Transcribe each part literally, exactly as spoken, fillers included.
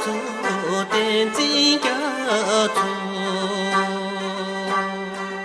ཚོགས། བསྟན་འཛིན་རྒྱ་མཚོ།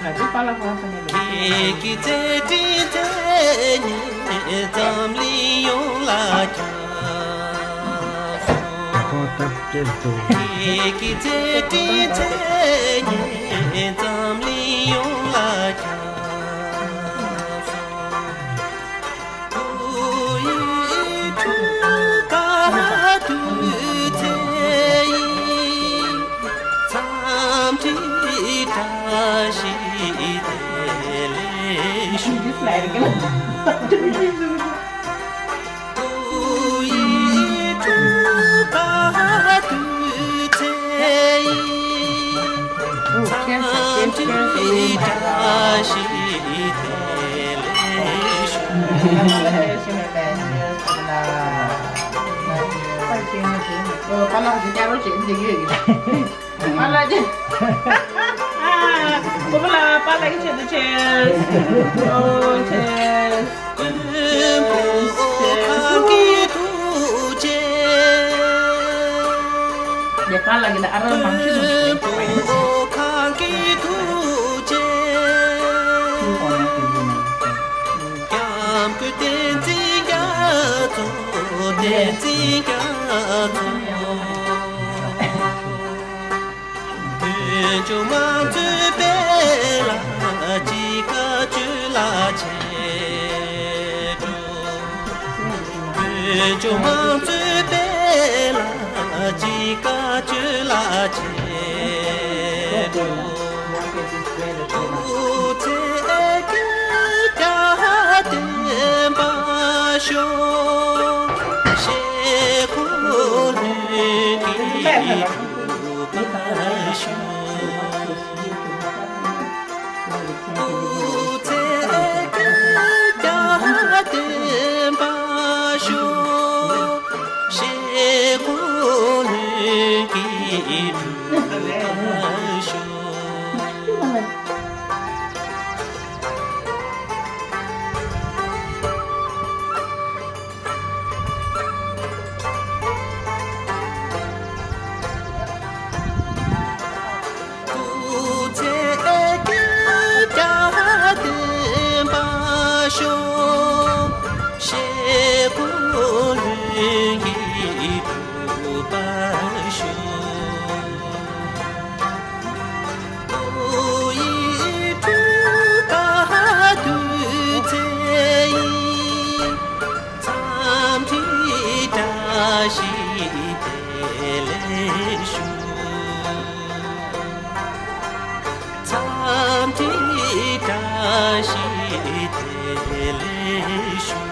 ང་ཚོའི་པཱ་ལགས་ཧོན་སོང་ནས་ལོ། ཁྱེད་ཀྱི་མཛད་འཕྲིན་མཚན་སྙན་འཛམ་གླིང་ཡོངས་ལ་ཁྱབ་སོང་། ཁོང་སྟབས་བདེ་འདུག་ཁྱེད་ཀྱི་མཛད་འཕྲིན་མཚན་སྙན་འཛམ་གླིང་ཡོངས་ལ་ཁྱབ་སོང་། བུ་ཡི་འཁྲུངས་སྐར་དུས་ཚེས་ཡིན། འཚམས་འདྲི་བཀྲ་ཤིས་བདེ་ལེགས་ཞུ། བུ་ཡི་འཁྲུངས་སྐར་དུས་ཚེས་ཡིན། འཚམས་འདྲི་བཀྲ་ཤིས་བདེ་ལེགས་ཞུ། པཱ་ལགས་ཀྱི་ཉར་རོ་བྱེད་འདི་ཡོད་ཀྱི། པཱ་ལགས་ཀྱི། ཨ། ཀོ་པ་ལགས་པཱ་ལགས་ཀྱི་ཆེད་དུ་cheers། ཨོ་cheers། ཡ་པཱ་ལགས་ཀྱི་ཨ་རག་མང་ཤོས་དང་། སྐྱབས་མགོན་བསྟན་འཛིན་རྒྱ་མཚོ། བསྟན་འཛིན་རྒྱ་མཚོ། བོད་ལྗོངས་དམངས་གཙོའི་དཔལ་ལ་གཅིག་དགའ་སྤྱོད་ལ་ཆེ་འགྲོ། བོད་ལྗོངས་དམངས་གཙོའི་དཔལ་ལ་གཅིག་དགའ་སྤྱོད་ལ་ཆེ་འགྲོ། སྐུ་ཚེ་བསྐལ་བརྒྱར་བརྟན་པར་ཤོག །བཞེས་སྒོ་ལྷུན་གྱིས་གྲུབ་པར་ཤོག །སྐུ་ཚེ་བསྐལ་བརྒྱར་བརྟན་པར་ཤོག །བཞེས་སྒོ་ལྷུན་གྱིས་གྲུབ་པར་ཤོག །སྐུ་ཚེ་བསྐལ་བརྒྱར་བརྟན་པར་ཤོག །བཞེས་སྒོ་ལྷུན་གྱིས་གྲུབ་པར་ཤོག །བུ་ཡི་འཁྲུངས་སྐར་དུས་ཚེས་ཡིན། འཚམས་འདྲི་བཀྲ་ཤིས་བདེ་ལེགས་ཞུ། འཚམས་འདྲི་བཀྲ་ཤིས་བདེ་ལེགས་ཞུ།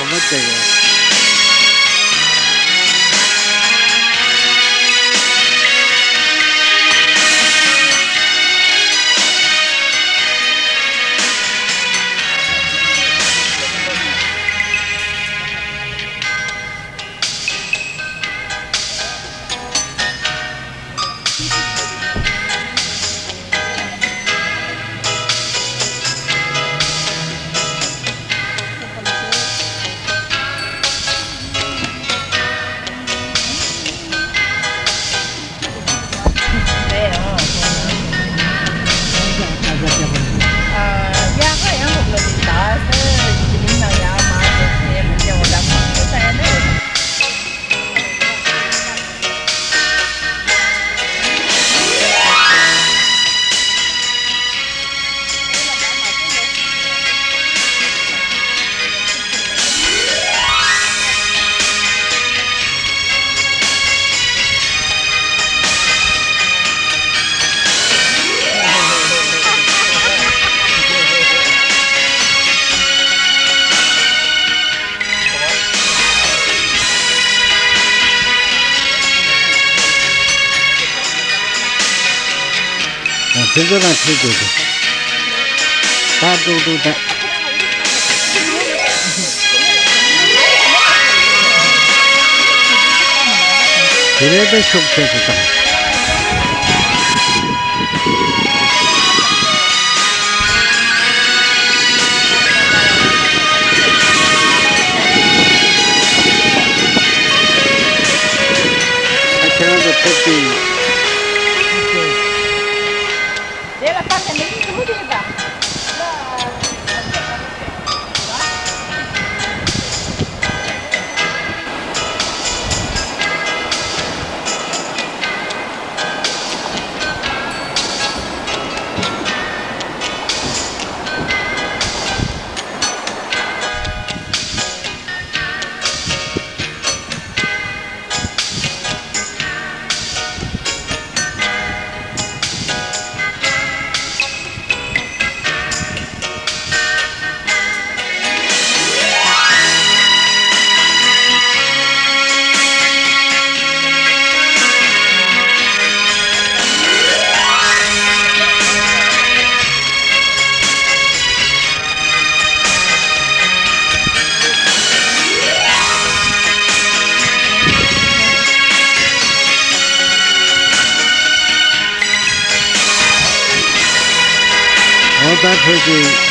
མ་བྱས་ཡོད། དེ་ཚོ་ལ་ཁྲིད་དགོས་ཀྱི། ད་ཏུག་ཏུག་ད། དེ་རེད་ད་ཤུགས་ཆེ་ཞིག་དང་། ཨ་ཁྱེད་རང་ཚོ་ཐུགས་རྗེ་ཆེ། འོ་ད་ཁོས་ཀྱིས།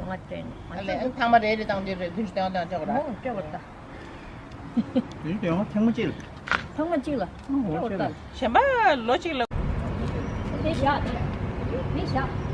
ང་དྲན། ཨ་ལས་ཨ་ཐང་མ་རེ་རེ་བཏང་དུས་རེ་དུས་སྟོན་དང་ཆོག་ར། མོ་ཆོག་ར། དུས་སྟོན་ཐེངས་མ་གཅིག་ལ། ཐེངས་མ་གཅིག་ལ། ཨ་ཧོ་ཆོག་ར། གཞན་པ་ལོ་གཅིག་ལ། དེ་བཞག་དེ་བཞག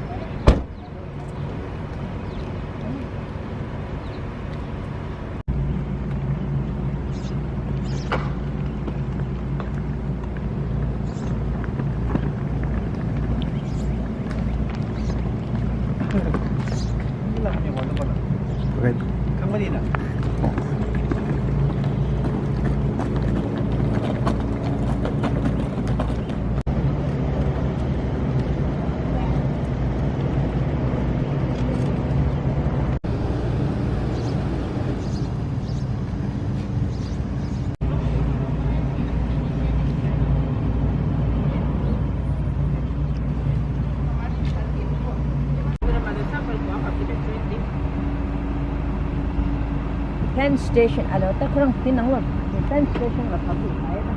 Train station ཨ་ལོ། ད་ཁོ་རང་དེ་ནང་ལ་train station ལ་བབས་འདུག་ད་ཡ་ད།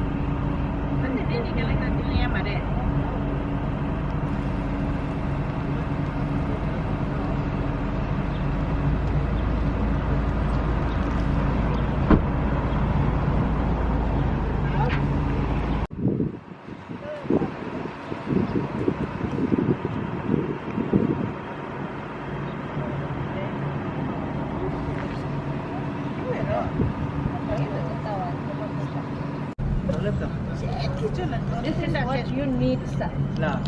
This is what you need, sir.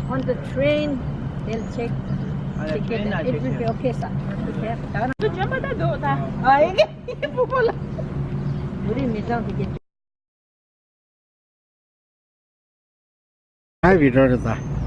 On the train, they'll check ticket and it will be okay, sir. Okay. ད་ང་བི་ཌིའོ་རེད་ད།